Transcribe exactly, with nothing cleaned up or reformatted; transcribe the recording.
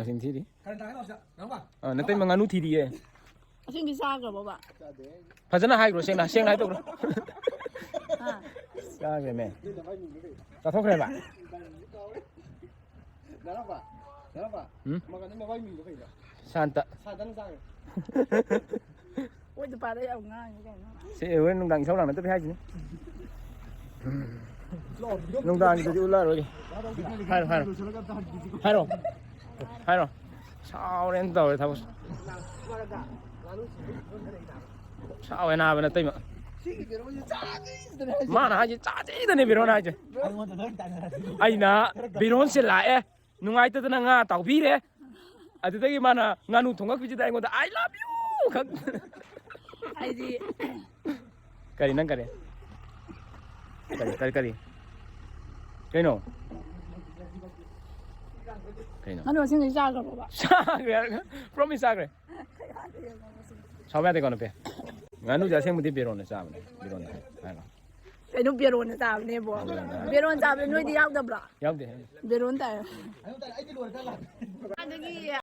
ꯃꯁꯤꯡ ꯊꯤꯔꯤ꯫ ꯑ, ꯅꯇꯩꯃ ꯉꯥꯅꯨ ꯊꯤꯔꯤꯌꯦ꯫ ꯑꯁꯦꯡꯒꯤ ꯆꯥꯈ꯭ꯔꯕꯣꯕ? ꯐꯖꯅ ꯍꯥꯏꯈ꯭ꯔꯣ, ꯁꯦꯡꯅ, ꯁꯦꯡꯅ ꯍꯥꯏꯗꯣꯛꯈ꯭ꯔꯣ꯫ ꯍꯥ? ꯆꯥꯈ꯭ꯔꯦꯃꯦ꯫ ꯆꯥꯊꯣꯛꯈ꯭ꯔꯦꯕ? ꯎꯝ? ꯁꯥꯟꯇ꯫ ꯑꯣꯏꯗ ꯄꯥꯗ ꯌꯥꯝ ꯉꯥꯡꯉꯤ ꯀꯩꯅꯣ꯫ ꯁꯤ ꯍꯣꯔꯦꯟ ꯅꯨꯡꯗꯥꯡ ꯏꯁꯧ ꯂꯥꯡꯅꯗꯕꯤ ꯍꯥꯏꯁꯤꯅꯤ꯫ ꯅꯨꯡꯗꯥꯡꯒꯤꯗꯨꯗꯤ ꯎꯠꯂꯛꯑꯔꯣꯏꯒꯦ꯫ ꯍꯥꯏꯔꯣ, ꯍꯥꯏꯔꯣ꯫ ꯍꯥꯏꯔꯣ꯫ ꯍꯥꯏꯔꯣ꯫ ꯁꯥꯎꯔꯦꯅ ꯇꯧꯔꯦ ꯊꯕꯛ꯫ ꯁꯥꯎꯋꯦ ꯅꯥꯕ ꯅꯇꯩꯃ꯫ ꯃꯥꯅ ꯍꯥꯏꯁꯦ ꯆꯥꯁꯤꯗꯅꯦ ꯕꯤꯔꯣꯟ ꯍꯥꯏꯁꯦ꯫ ꯑꯩꯅ ꯕꯤꯔꯣꯟꯁꯦ ꯂꯥꯛꯑꯦ꯫ ꯅꯨꯡꯉꯥꯏꯇꯗꯅ ꯉꯥ ꯇꯥꯎꯕꯤꯔꯦ꯫ ꯑꯗꯨꯗꯒꯤ ꯃꯥꯅ ꯉꯥꯅꯨ ꯊꯣꯡꯉꯛꯄꯁꯤꯗ ꯑꯩꯉꯣꯟꯗ "I love you" ꯈꯛ꯫ ꯑꯩꯗꯤ ꯀꯔꯤ ꯅꯪ ꯀꯔꯤ? ꯀꯔꯤ, ꯀꯔꯤ, ꯀꯔꯤ? ꯀꯩꯅꯣ? ꯀꯩꯅꯣ? ꯉꯥꯅꯨ ꯑꯁꯦꯡꯕꯩ ꯆꯥꯈ꯭ꯔꯕꯣꯕ? ꯆꯥꯈ꯭ꯔꯦ ꯍꯥꯏꯔꯒ, promise ꯆꯥꯈ꯭ꯔꯦ꯫ ꯁꯥꯎꯕ ꯌꯥꯗꯦꯀꯣ ꯅꯨꯄꯤ꯫ ꯉꯥꯅꯨꯁꯦ ꯑꯁꯦꯡꯕꯗꯤ ꯕꯦꯔꯣꯟꯅ ꯆꯥꯕꯅꯦ꯫ ꯕꯦꯔꯣꯟꯅ ꯍꯥꯏ-, ꯍꯥꯏꯔꯣ꯫ ꯀꯩꯅꯣ ꯕꯦꯔꯣꯟꯅ ꯆꯥꯕꯅꯦꯕꯣ? ꯕꯦꯔꯣꯟꯅ ꯍꯥꯏ-, ꯕꯦꯔꯣꯟ ꯆꯥꯕꯗ ꯅꯣꯏꯗꯤ ꯌꯥꯎꯗꯕ꯭ꯔꯣ? ꯌꯥꯎꯗꯦ꯫ ꯕꯦꯔꯣꯟ ꯇꯥꯏ꯫ ꯑꯗꯒꯤ